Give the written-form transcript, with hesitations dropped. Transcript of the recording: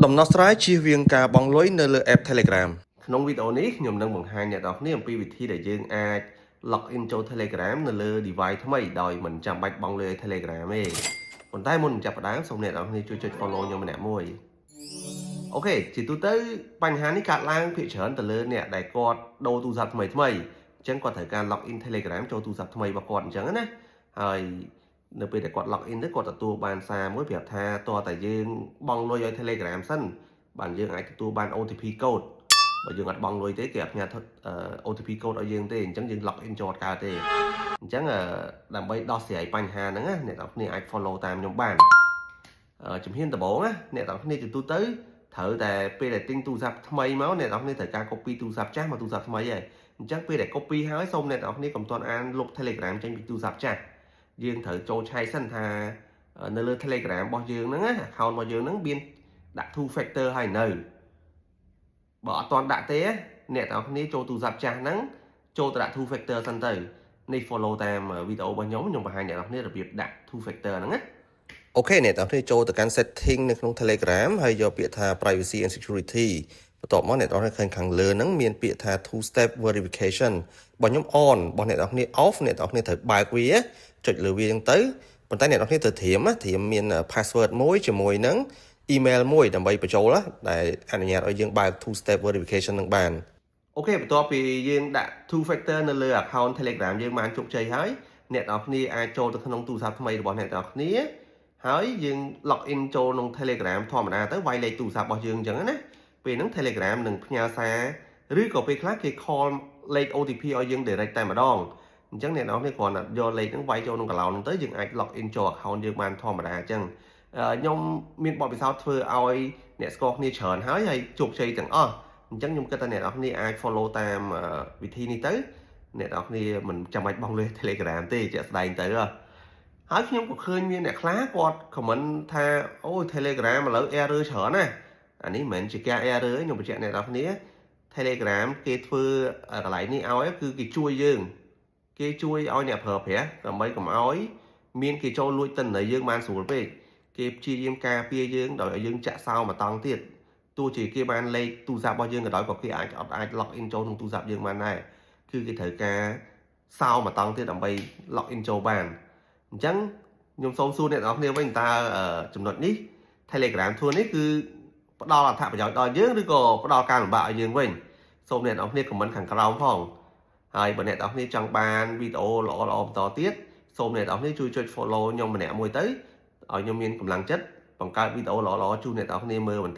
ដំណោះស្រាយជៀសវាងការបង់លុយនៅលើ app Telegram ក្នុងវីដេអូនេះខ្ញុំនឹងបង្ហាញអ្នកទាំងអស់គ្នាអំពីវិធីដែលយើងអាច log in ចូល Telegram នៅលើ device ថ្មីដោយមិនចាំបាច់បង់លុយឲ្យ Telegram ទេប៉ុន្តែមុននឹងចាប់ផ្ដើមសូមអ្នកទាំងអស់គ្នាជួយចុច follow ខ្ញុំម្នាក់មួយ OK ជាទូទៅបញ្ហានេះកើតឡើងភាគច្រើនទៅលើអ្នកដែលគាត់ដូរទូរស័ព្ទថ្មីថ្មីអញ្ចឹងគាត់ត្រូវការ log in Telegram ចូលទូរស័ព្ទថ្មីរបស់គាត់អញ្ចឹងណាហើយនៅពេលដែលគាត់ log in ទៅគាត់ទទួលបានសារមួយប្រាប់ថាតើតែយើងបង់លុយឲ្យ Telegram សិនបានយើងអាចទទួលបាន OTP code បើយើងអត់បង់លុយទេគេអត់ផ្ញើ OTP code ឲ្យយើងទេអញ្ចឹងយើង log in ចូលអត់កើតទេអញ្ចឹងដើម្បីដោះស្រាយបញ្ហាហ្នឹងណាអ្នកទាំងគ្នាអាច follow តាមខ្ញុំបានជំហានដំបូងណាអ្នកទាំងគ្នាជាទូទៅត្រូវតែពេលដែលទិញទូរស័ព្ទថ្មីមកអ្នកទាំងគ្នាត្រូវការ copy ទូរស័ព្ទចាស់មកទូរស័ព្ទថ្មីហើយអញ្ចឹងពេលដែល copy ហើយសូមអ្នកទាំងគ្នាកុំទាន់អានលុប Telegram ចេញពីទូរស័ព្ទចាស់យើងត្រូវចូលឆែកសិនថានៅលើ Telegram របស់យើងហ្នឹងណា account របស់យើងហ្នឹងមានដាក់ two factor ហើយនៅបើអត់ទាន់ដាក់ទេអ្នកទាំងគ្នាចូលទូរស័ព្ទចាស់ហ្នឹងចូលទៅដាក់ two factor សិនទៅនេះ follow តាមវីដេអូរបស់ខ្ញុំខ្ញុំបង្ហាញអ្នកទាំងគ្នារបៀបដាក់ two factor ហ្នឹងណា OK អ្នកទាំងគ្នាចូលទៅកាន់ setting នៅក្នុង Telegram ហើយយកពាក្យថា privacy and security បន្ទាប់មកអ្នកទាំងគ្នាឃើញខាងលើហ្នឹងមានពាក្យថា two step verification របស់ខ្ញុំ on របស់អ្នកទាំងគ្នា off អ្នកទាំងគ្នាត្រូវបើកវាចុចលើវាអញ្ចឹងទៅប៉ុន្តែអ្នកទាំងគ្នាត្រូវត្រៀមត្រៀមមាន password មួយជាមួយនឹង email មួយដើម្បីបញ្ចូលដែលអនុញ្ញាតឲ្យយើងបើក two step verification នឹងបាន OK បន្ទាប់ពីយើងដាក់ two factor នៅលើ account Telegram យើងបានជោគជ័យហើយអ្នកទាំងគ្នាអាចចូលទៅក្នុងទូរស័ព្ទថ្មីរបស់អ្នកទាំងគ្នាហើយយើង log in ចូលក្នុង Telegram ធម្មតាទៅវាយលេខទូរស័ព្ទរបស់យើងអញ្ចឹងណាពេលហ្នឹង Telegram នឹងផ្ញើសារឬក៏ពេលខ្លះគេ call លេខ OTP ឲ្យយើង direct តែម្ដងអញ្ចឹងអ្នកនរគ្នាគ្រាន់តែយកលេខហ្នឹងវាយចូលក្នុងកន្លោងហ្នឹងទៅយើងអាច log in ចូល account យើងបានធម្មតាអញ្ចឹង ខ្ញុំមានបទពិសោធន៍ធ្វើឲ្យអ្នកស្គាល់គ្នាច្រើនហើយហើយជោគជ័យទាំងអស់អញ្ចឹងខ្ញុំគិតថាអ្នកនរគ្នាអាច follow តាមវិធីនេះទៅអ្នកនរគ្នាមិនចាំបាច់បង់លុយ Telegram ទេជាក់ស្ដែងទៅហ៎ហើយខ្ញុំក៏ឃើញមានអ្នកខ្លះគាត់ comment ថាអូ Telegram ឥឡូវ error ច្រើនណាស់អានេះមិនមែនជាការ error ទេខ្ញុំបញ្ជាក់អ្នកនរគ្នា Telegram គេធ្វើកន្លែងនេះឲ្យគឺគេជួយយើង គេជួយឲ្យអ្នកប្រើប្រាស់ដើម្បីកុំឲ្យមានគេចូលលួចទិន្នន័យយើងបានស្រួលពេកគេព្យាយាមការពារយើងដោយឲ្យយើងចាក់សោមួយតង់ទៀតទោះជាគេបានលេខទូរស័ព្ទរបស់យើងក៏ដោយក៏គេអាចអត់អាច log in ចូលក្នុងទូរស័ព្ទយើងបានដែរគឺគេត្រូវការសោមួយតង់ទៀតដើម្បី log in ចូលបានអញ្ចឹងខ្ញុំសូមសួរអ្នកនរគ្នាវិញតើចំណុចនេះ Telegram ធ្វើនេះគឺផ្ដល់អត្ថប្រយោជន៍ដល់យើងឬក៏ផ្ដល់ការលំបាកឲ្យយើងវិញសូមអ្នកនរគ្នា comment ខាងក្រោមផងហើយបើអ្នកនរគ្នាចង់បានវីដេអូល្អៗបន្តទៀតសូមអ្នកនរគ្នាជួយចុច follow ខ្ញុំម្នាក់មួយទៅឲ្យខ្ញុំមានកម្លាំងចិត្តបង្កើតវីដេអូល្អៗជូនអ្នកនរគ្នាមើលបន្ត។